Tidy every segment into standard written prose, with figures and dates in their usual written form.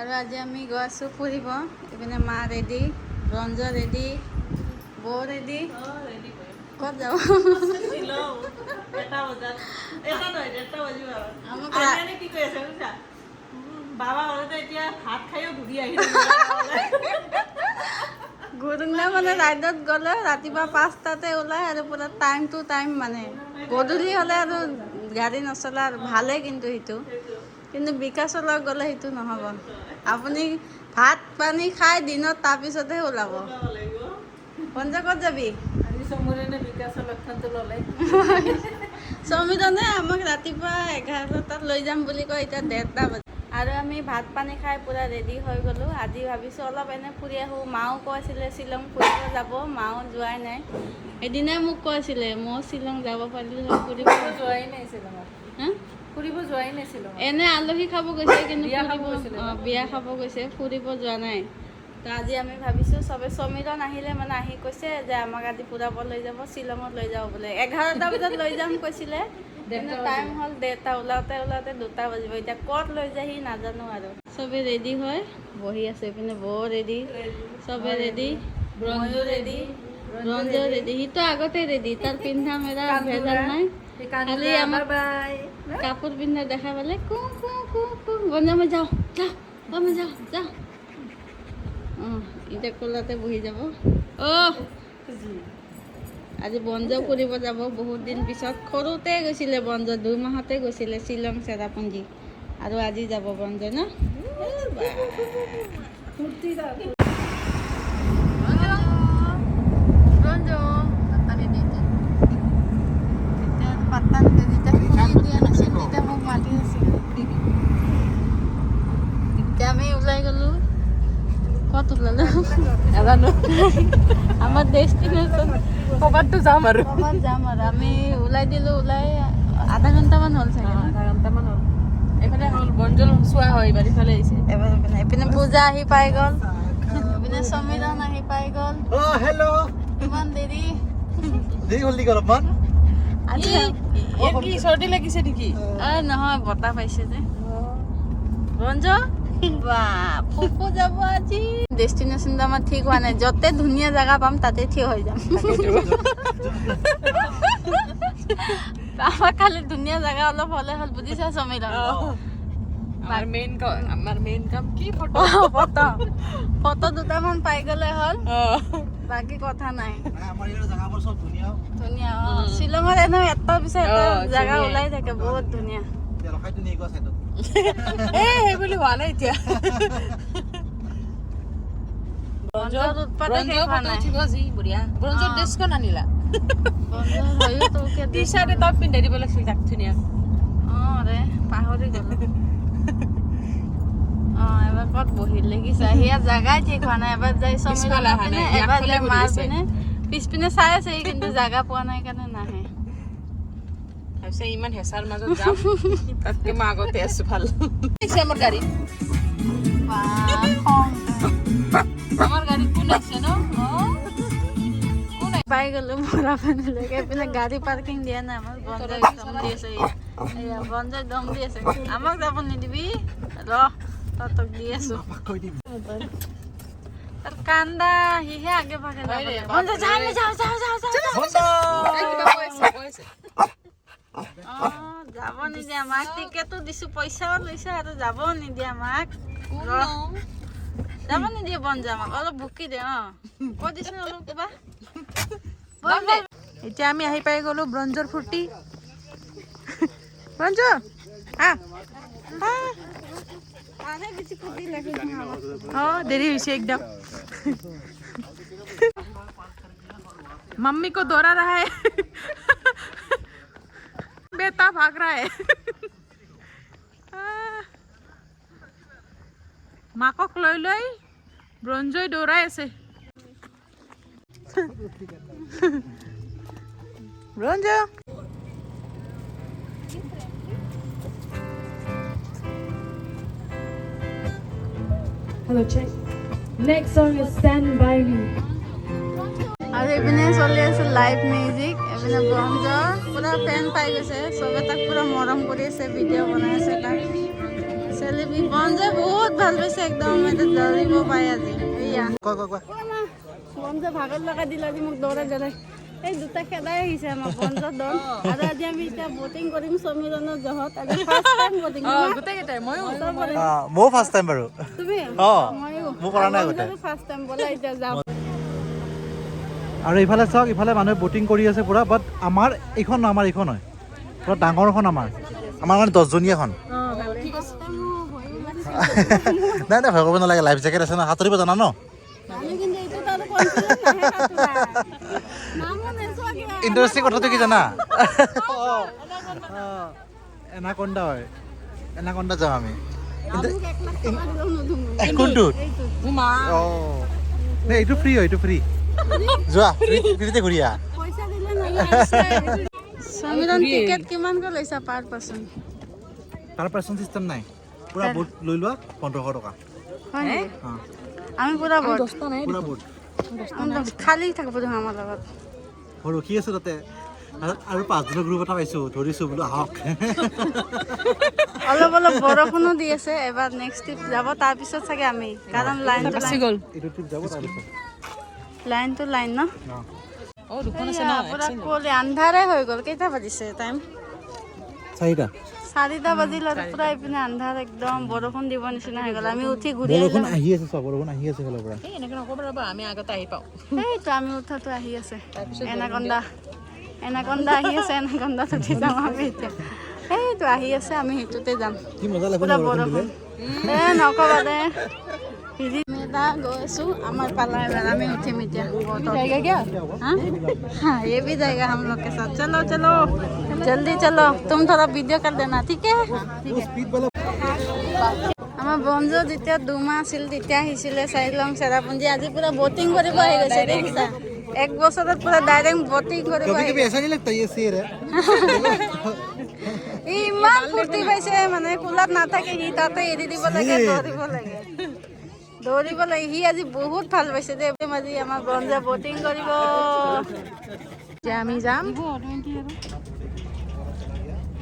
আৰু আজি আমি গৈ আছোঁ ফুৰিব। এইপিনে মা ৰেডি, ৰঞ্জ ৰেডি, বৌ ৰেডি। ক'ত যাব? এটা বজাত, এটা নহয়, 1:30 বাজিব আৰু। আমাক আৰিয়ানে কি কৈ আছে বুজিছা? বাবা হ'লেতো এতিয়া ভাত খায়ো ঘূৰি আহিল। গুৰুংদা মানে ৰাইডত গ'লে ৰাতিপুৱা 5টাতে ওলায় আৰু পূৰা টাইম টু টাইম, মানে গধূলি হ'লে আৰু গাড়ী নচলে আৰু। ভালেই কিন্তু সেইটো, কিন্তু বিকাশৰ লগত গ'লে সেইটো নহ'ব। আপুনি ভাত পানী খাই দিনত তাৰপিছতহে ওলাব। পঞ্জা, ক'ত যাবি? আজি সমীৰণে বিকাশৰ লক্ষণটো ল'লে। সমীৰণে আমাক ৰাতিপুৱা 11টাত লৈ যাম বুলি কয়, এতিয়া 1:30 বাজে। আৰু আমি ভাত পানী খাই পূৰা ৰেডি হৈ গ'লোঁ। আজি ভাবিছোঁ অলপ এনে ফুৰি আহোঁ। মাও কৈছিলে শ্বিলং ফুৰিব যাব, মাও যোৱাই নাই। এদিনাই মোক কৈছিলে, ময়ো শ্বিলং যাব পাৰিলোঁ হয় ফুৰিব। যোৱাই নাই শ্বিলঙত। হা? ফুৰিব যোৱাই নাই শ্বিলঙত। এনে আলহী খাব গৈছে কিন্তু। বিয়া খাব ফুৰিব গৈছিলে। অঁ, বিয়া খাব গৈছে, ফুৰিব যোৱা নাই। তো আজি আমি ভাবিছোঁ চবে, সমীৰণ আহিলে মানে আহি কৈছে যে আমাক আজি ফুৰাব লৈ যাব, শ্বিলঙত লৈ যাব বোলে। 11টা বজাত লৈ যাম কৈছিলে, কিন্তু টাইম হ'ল 1:30, ওলাওঁতে ওলাওঁতে 2টা বাজিব। এতিয়া ক'ত লৈ যায় সি নাজানো। আৰু চবে ৰেডি হৈ বহি আছে। এইপিনে বৌ ৰেডি, চবে ৰেডি, ময়ো ৰেডি, ৰঞ্জো ৰেডি। সিটো আগতে ৰেডি, তাৰ পিন্ধা মেলা ভেজাল নাই। খালি আমাক বাই। কাপোৰ পিন্ধা দেখা পালে কু কু কু কু, বন্ধ, মই যাওঁ, যাওঁ, অ মই যাওঁ, যাওঁ। অঁ, এতিয়া কোলাতে বহি যাব। অ' আজি বঞ্জ ফুৰিব যাব বহুত দিন পিছত। সৰুতে গৈছিলে বঞ্জ, 2 মাহতে গৈছিলে শ্বিলং চেৰাপুঞ্জী। আৰু আজি যাব বঞ্জ ন। ফূৰ্তি। ৰঞ্জ, তেতিয়া পাত্তা নিদিয়ে, যেতিয়া শুনি দিয়া নাছিল তেতিয়া মোক মাতি আছিল। এতিয়া আমি ওলাই গ'লো। ক'ত ওলালো? নাজানো। আমাৰ ডেষ্টিনেশ্যন। ক'ৰবাততো যাম আৰু। ক'ৰবাত যাম আৰু। আমি ওলাই দিলোঁ, ওলাই আধা ঘণ্টামান হ'ল চাগে ন? আধা ঘণ্টামান হ'ল। এইফালে হ'ল বঞ্জল চোৱা হয়, এইবাৰ ইফালে আহিছে। এবাৰ এইপিনে পূজা আহি পাই গ'ল, এইপিনে সমীৰণ আহি পাই গ'ল। অ হেল্ল'। ইমান দেৰি। দেৰি হ'ল নেকি অলপমান? আচ্ছা। ইয়াত কি চৰ্দি লাগিছে নেকি? অ নহয়, বতাহ পাইছে যে। ৰঞ্জ বা ফুফু যাব আজি। ডেষ্টিনেশ্যনটো আমাৰ ঠিক হোৱা নাই, য'তে ধুনীয়া জেগা পাম তাতে থিয় হৈ যাম। আমাক খালি ধুনীয়া জেগা অলপ হ'লে হ'ল, বুজিছা সমীৰণ? আমাৰ মেইন কাম কি? ফটো। ফটো, ফটো দুটামান পাই গ'লে হ'ল, বাকী কথা নাই। আমাৰ ইয়াৰ জেগাবোৰ চব ধুনীয়া। ধুনীয়া অ, শ্বিলঙত এনেও এটা পিছত এটা জেগা ধুনীয়া। ওলাই থাকে, বহুত ধুনীয়া। এতিয়া ৰখাইতো নি কোৱা চাইডত। এ সেই বুলি হোৱা নাই এতিয়া। বঞ্জৰ উৎপাতে শেষ হোৱা নাই। উঠিব যি বঢ়িয়া। ব্ৰঞ্জৰ ড্ৰেছখন আনিলা? বঞ্জৰ হয়ো তোকে। টি চাৰ্ট এটা পিন্ধাই দিব লাগিছিল তাক ধুনীয়া। অ ৰে, পাহৰি গলো। অ এবাৰ ক'ত বহিল দেখিছা? সেয়া জাগাই ঠিক হোৱা নাই। এবাৰ যাই পিছফালে সমীৰণৰ অহা পিনে, নাই, এবাৰ আগফালে যাই বহি মাৰ আছে। পিনে। পিছপিনে চাই আছে সি, কিন্তু জাগা পোৱা নাই কাৰণে নাহে। ভাবিছে ইমান হেঁচাৰ মাজত যাম, তাতকে মই আগতে আছো ভাল। আহিছে আমাৰ গাড়ীত। বা, খং। আমাৰ গাড়ীত কোন আহিছে ন? অ কোন? পাই গলো বৰাপানীলৈকে। এইপিনে গাড়ী পাৰ্কিং দিয়া নাই। আমাৰ বন্ধই দম দি আছে। এয়া বন্ধই দম দি আছে, আমাক যাব নিদিবি, ৰ তহঁতক দি আছো। কৈ দিম। তাৰ কান্দা, সিহে আগে ভাগে যাব হয় ৰে, লাগে। বন্ধ, যাওঁ, আমি যাওঁ, যাওঁ, যাওঁ, যাওঁ, যাওঁ। বন্ধ। এই কিবা কৈ আছে, কৈ আছে। অ যাব নিদিয়ে আমাক। টিকেটো দিছো, পইচাও লৈছে আৰু যাবও নিদিয়ে আমাক। কোন? ৰ। যাব নিদিয়ে বন্ধ আমাক। অলপ ভুকি দে। অ কৈ দিছোন অলপ কিবা। বল, বল। এতিয়া আমি আহি পাই গ'লো। ব্ৰঞ্জৰ ফূৰ্তি। ব্ৰঞ্জ, আহ আহ। তাৰে বেছি ফূৰ্তি লাগে আমাক। অ দেৰি হৈছে একদম। मम्मी को दौड़ा रहा है बेटा, भाग रहा है। আহ। মাকক লৈ লৈ ব্ৰঞ্জই দৌৰাই আছে। Bronze. Hello, check. Next song is Stand By Me. আৰু এইপিনে চলি আছে লাইভ মিউজিক। এইপিনে ব্ৰঞ্জ পুৰা ফেন পাই গৈছে, চবে তাক পুৰা মৰম কৰি আছে, ভিডিঅ' বনাই আছে তাক। চেলিব্ৰেটি ব্ৰঞ্জে বহুত ভাল পাইছে একদম। একদম এটা দৌৰিব পাই আজি। এয়া। কোৱা, কোৱা, কোৱা। বঞ্জ ভাগৰ লগাই দিলে আজি মোক দৌৰাই দৌৰাই। এই দুটা খেদাই আহিছে আমাৰ বঞ্জ দল। আৰু আজি আমি এতিয়া বটিং কৰিম সমীৰণৰ জহত। আজি ফাৰ্ষ্ট টাইম বটিং। গোটেইকেইটাই, ময়ো। ময়ো ফাৰ্ষ্ট টাইম বাৰু। তুমি? অ। ময়ো। মোৰ কৰা নাই আগতে। First time. ব'লা, এতিয়া যাওঁ। আৰু ইফালে চাওক, ইফালে মানুহে বটিং কৰি আছে পুৰা। বাট আমাৰ এইখন নহয়, আমাৰ এইখন হয় পুৰা ডাঙৰখন। আমাৰ মানে 10জনীয়াখন। নাই নাই, ভয় কৰিব নালাগে, লাইফ জেকেট আছে ন। সাঁতুৰিব জানা ন? আমি কিন্তু এইটোত আৰু কনফিডেন্ট নাহে সাঁতোৰা। নামো নেচোৱা কিবা। ইণ্টাৰেষ্টিং কথাটো কি জানা? এনাকণ্ডা হয়, এনাকণ্ডা যাম আমি। মোক 1 লাখ টকা দিলেও নধুম। কোনটোত? এইটোত। মা। অঁ, নাই, এইটো ফ্ৰী হয়, এইটো ফ্ৰী। যোৱা, ফ্ৰীতে ঘূৰি আহা। পইচা দিলে নালাগে। সমীৰণ, টিকেট কিমানকৈ লৈছা পাৰ পাৰ্চন? তাৰ পাৰ্চন চিষ্টেম নাই, পুৰা বোট লৈ লোৱা 1500 টকা। হয় নেকি? অঁ। আমি পুৰা বট? দহটা নাই। পুৰা বোট। খালী থাকিব দেখোন আমাৰ লগত। মই ৰখি আছোঁ তাতে আৰু পাঁচজনৰ গ্ৰুপ এটা পাইছোঁ, ধৰিছোঁ বোলো আহক। অলপ অলপ বৰষুণো দি আছে। এবাৰ নেক্সট ট্ৰিপ যাব, তাৰপিছত চাগে আমি, কাৰণ লাইনটো বাচি গ'ল। এইটো ট্ৰিপ যাব তাৰপিছত। লাইনটো লাইন ন। অঁ। অ, দুখন আছে ন। এয়া, পুৰা কুঁৱলী, আন্ধাৰে হৈ গ'ল। কেইটা বাজিছে টাইম? 4টা। 4টা বাজিল আৰু পুৰা এইপিনে আন্ধাৰ, একদম বৰষুণ দিব নিচিনা হৈ গ'ল। আমি উঠি ঘূৰি বৰষুণ আহিলোঁ। আহি আছে, চব বৰষুণ আহি আছে ফালৰ পৰা। এই এনেকে নক'ব, ৰ'বা, আমি আগতে আহি পাওঁ। সেইটো আমি উঠাটো আহি আছে। এনাকন্দা, এনাকন্দা আহি আছে। এনাকন্দাত উঠি যাম আমি এতিয়া। সেইটো আহি আছে, আমি সেইটোতে যাম। কি মজা লাগিব পুৰা ন বৰষুণ বৰষুণ দিলে। এ নকবা দে। ভিজি আমি এটা গৈ আছো। আমাৰ পালা, এবাৰ আমি উঠিম এতিয়া বটত। हाँ हाँ, ये भी जाएगा हम लोग के साथ। चलो चलो, जल्दी चलो। तुम थोड़ा वीडियो कर देना, ठीक है? ठीक है। স্পীড वाला। আমাৰ বঞ্জু যেতিয়া 2 মাহ আছিল, তেতিয়া আহিছিলে শ্বিলং চেৰাপুঞ্জী। আজি পুৰা বটিং কৰিব আহি গৈছে, দেখিছা? এক বছৰত পুৰা ডাইৰেক্ট বটিং কৰিব कभी আহি कभी ऐसा नहीं लगता ये शेर है? ই ইমান ফূৰ্তি পাইছে, মানে কোলাত নাথাকে সি, তাতে এৰি দিব লাগে, দৌৰিব লাগে, দৌৰিব লাগে। সি আজি বহুত ভাল পাইছে দেই। আজি আমাৰ বঞ্জা বটিং কৰিব। এতিয়া আমি যাম।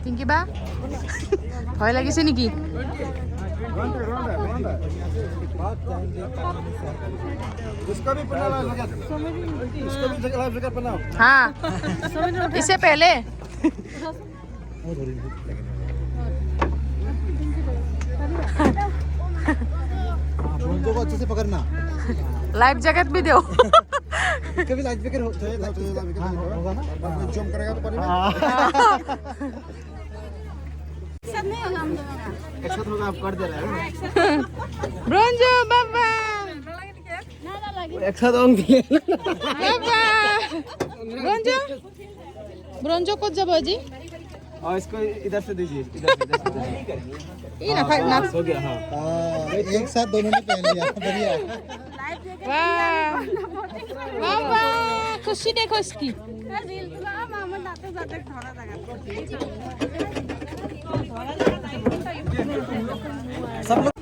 পিংকি বা, ভয় লাগিছে নেকি? इसका भी बना इसका भी लाइफ जैकेट बनाओ। हाँ, इससे पहले। মই ধৰিম। बंदों को अच्छे से पकड़ना। लाइफ जैकेट भी दो। कभी लाइफ जैकेट हो, हाँ, होगा ना। जंप करेगा तो पानी में। सब नहीं होगा हम दोनों का। एक साथ होगा, आप कर दे रहे हैं। ब्रंजो बाबा। ना ना, लगी। एक साथ होंगे। বাবা, ব্ৰঞ্জো, ব্ৰঞ্জো ক'ত যাব আজি? और इसको इधर से दीजिए, इधर से, इधर से दीजिए। ই নাথাক না। हो गया, हाँ। एक साथ दोनों ने पहन लिया, बढ़िया। বাবা, খুশি দেখো কি। ৰিলটো আমাৰ তাতে যাতে ধৰা জাগাত। सब लोग।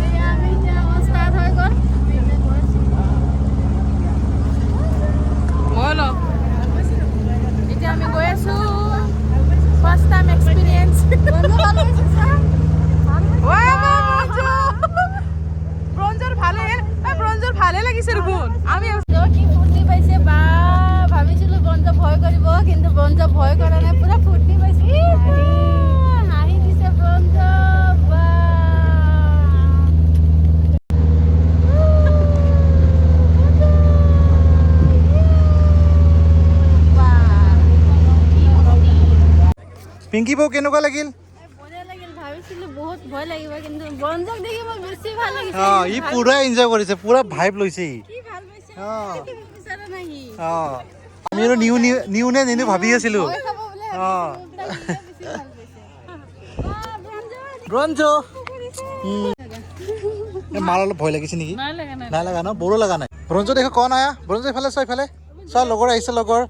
এয়া, আমি এতিয়া ষ্টাৰ্ট হৈ গ'ল। আমি এতিয়া গৈ আছোঁ। মই লওঁ। এতিয়া আমি গৈ আছো, ফাৰ্ষ্ট টাইম এক্সপিৰিয়েঞ্চ। বন্ধু, ভাল হৈছে চা? ব্ৰঞ্জৰ ভালে, ব্ৰঞ্জৰ ভালে লাগিছে দেখোন। আমি কি ফূৰ্তি পাইছে বা! ভাবিছিলো বঞ্জ ভয় কৰিব, কিন্তু বঞ্জ ভয় কৰা নাই, পুৰা ফূৰ্তি পাইছে। ই বা, হাঁহি দিছে বঞ্জ বা। বা। পিংকি বৌ, কেনেকুৱা লাগিল? বঢ়িয়া লাগিল। ভাবিছিলো বহুত ভয় লাগিব, কিন্তু বঞ্জক দেখি মোৰ বেছি ভাল লাগিছে। অ, ই পুৰা এনজয় কৰিছে, পুৰা ভাইব লৈছে ই। কি ভাল পাইছে। অ। বিচৰা নাই সি। অ, আমি আৰু নিউ নিউ নিউ নে নিনিউ ভাবি আছিলো। ভয় খাব বুলি অ। ভাবিছিলো, তাই সিয়ে বেছি ভাল পাইছে। বাহ, ব্ৰঞ্জ। ব্ৰঞ্জ, এই মাৰ অলপ ভয় লাগিছে নেকি? নাই লগা, নাই। নাই লগা ন? বৰো লগা নাই। ব্ৰঞ্জ দেখো কণ আয়া। ব্ৰঞ্জ, ইফালে চোৱা, ইফালে চোৱা, লগৰ আহিছে, লগৰ।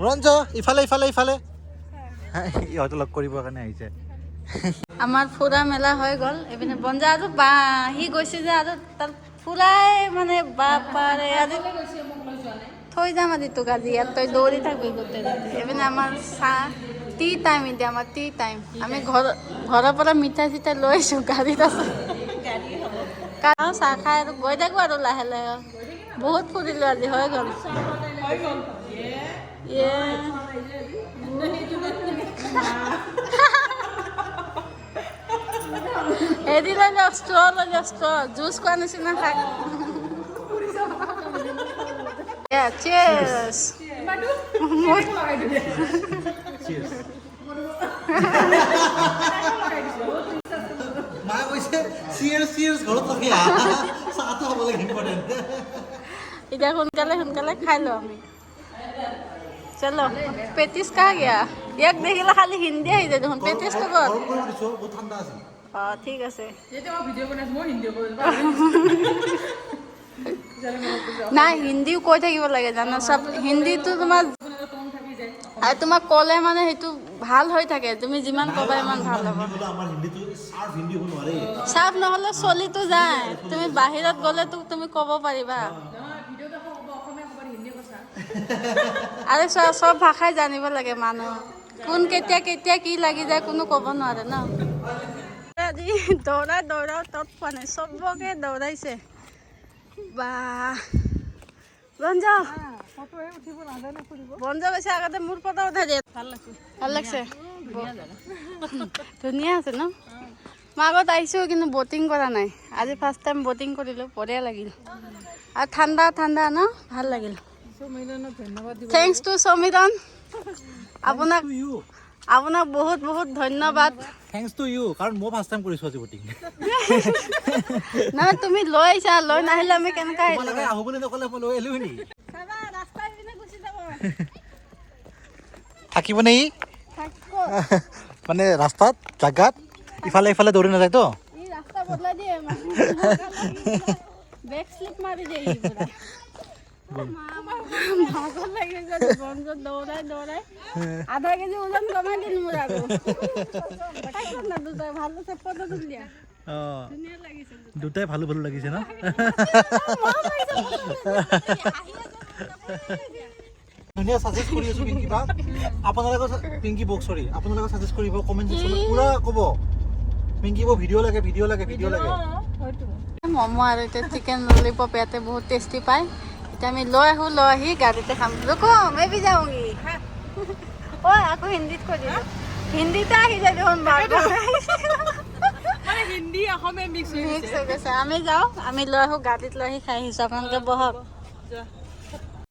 ব্ৰঞ্জ, ইফালে, ইফালে, ইফালে। ইহঁতে লগ কৰিবৰ কাৰণে আহিছে। আমাৰ ফুৰা মেলা হৈ গ'ল। এইপিনে বঞ্জা আৰু বা সি গৈছে যে আৰু তাৰ ফুৰাই মানে বাপাৰে। আজি থৈ যাম আজি তোক, আজি ইয়াত তই দৌৰি থাকবি গোটেই ৰাতি। এইপিনে আমাৰ চাহ টি টাইম এতিয়া আমাৰ টি টাইম। আমি ঘৰৰ পৰা মিঠাই চিঠাই লৈ আহিছোঁ, গাড়ীত আছে। খাওঁ চাহ খাই আৰু গৈ থাকোঁ আৰু লাহে লাহে। বহুত ফুৰিলোঁ আজি, হৈ গ'ল। ইয়ে। হেৰি লৈ লওক, ষ্ট্ৰ লৈ লওক, ষ্ট্ৰ জুচ খোৱা নিচিনা খাক। Yeah, cheers. মায়ে কৈছে চিয়াৰ্ছ চিয়াৰ্ছ ঘৰত ৰাখি আহা, চাহটো খাব লাগে ইম্পৰ্টেণ্ট। এতিয়া সোনকালে সোনকালে খাই লওঁ আমি। চলো, পেটিছ কাহা গিয়া? ইয়াক দেখিলে খালি হিন্দী আহি যায় দেখোন। পেটিছটো ক'ত? গৰম কৰিব দিছোঁ, বহুত ঠাণ্ডা আছিল। অঁ, ঠিক আছে। যেতিয়া মই ভিডিঅ' বনাইছো, মই হিন্দী কৈ নাই, হিন্দীও কৈ থাকিব লাগে জানা। চব হিন্দীটো তোমাৰ আৰু তোমাক ক'লে মানে সেইটো ভাল হৈ থাকে। তুমি যিমান ক'বা ইমান ভাল হ'ব। হিন্দী ক'লে আমাৰ হিন্দীটো চাৰ্ফ হিন্দী হ'ব নোৱাৰে। চাফ নহ'লে চলিতো যায়। তুমি বাহিৰত গ'লেতো তুমি ক'ব পাৰিবা। আৰে চোৱা, চব ভাষাই জানিব লাগে মানুহ। কোন কেতিয়া কেতিয়া কি লাগি যায় কোনো ক'ব নোৱাৰে ন। আজি দৌৰা দৌৰাও তত পোৱা নাই, চবকে দৌৰাইছে। বা বঞ্জ বঞ্জ কৈছে আগতে মোৰ ফটো উঠাই দিয়ে। ভাল লাগছে, ধুনীয়া আছে ন? মই আগত আহিছোঁ কিন্তু ব'টিং কৰা নাই। আজি ফাৰ্ষ্ট টাইম ব'টিং কৰিলোঁ, বঢ়িয়া লাগিল। আৰু ঠাণ্ডা ঠাণ্ডা ন, ভাল লাগিল। Thanks two Samiran, আপোনাক ইউ আপোনাক বহুত বহুত ধন্যবাদ। Thanks to you, কাৰণ মই ফাৰ্ষ্ট টাইম কৰিছোঁ আজি বটিং। নহয়, তুমি লৈ আহিছা, লৈ নাহিলে আমি কেনেকৈ আহিলোঁ? তোমালোকে আহো বুলি নক'লে মই লৈ আহিলো নেকি? থাকিবনে ই মানে ৰাস্তাত জাগাত ইফালে ইফালে দৌৰি নাযায়তো? ৰাস্তা বদলাই দিয়ে, বেক শ্লিপ মাৰি দিয়ে ই পুৰা। ভাগৰ লাগি যায় বন্ধত দৌৰাই দৌৰাই। আধা কেজি ওজন কমাই দিল মোৰ আৰু। খাইছ না দুটাই ভাল আছে, ফটো তুলি দিয়া। অঁ। ধুনীয়া লাগিছে। দুটাই ভালো ভালো লাগিছে ন? ধুনীয়া ছাজেষ্ট কৰি আছোঁ পিংকি বা আপোনালোকে, পিংকি বৌক, চৰি, আপোনালোকে ছাজেষ্ট কৰিব, কমেণ্ট ছেকশ্যনত পুৰা ক'ব, পিংকি বৌ ভিডিঅ' লাগে, ভিডিঅ' লাগে, ভিডিঅ' লাগে। ম'ম' আৰু এতিয়া চিকেন ললিপপ ইয়াতে বহুত টেষ্টি পায়। এতিয়া আমি লৈ আহোঁ, লৈ আহি গাড়ীতে খাম। ৰুকো, মে ভি যাওঁগি। ঐ, আকৌ হিন্দীত কৈ দিলোঁ, হিন্দীতে আহি যায় দেখোন বাৰ বাৰ। মানে হিন্দী অসমীয়া মিক্স হৈ মিক্স হৈ গৈছে। আমি যাওঁ, আমি লৈ আহোঁ, গাড়ীত লৈ আহি খাই আহিছোঁ। আপোনালোকে বহক। যোৱা।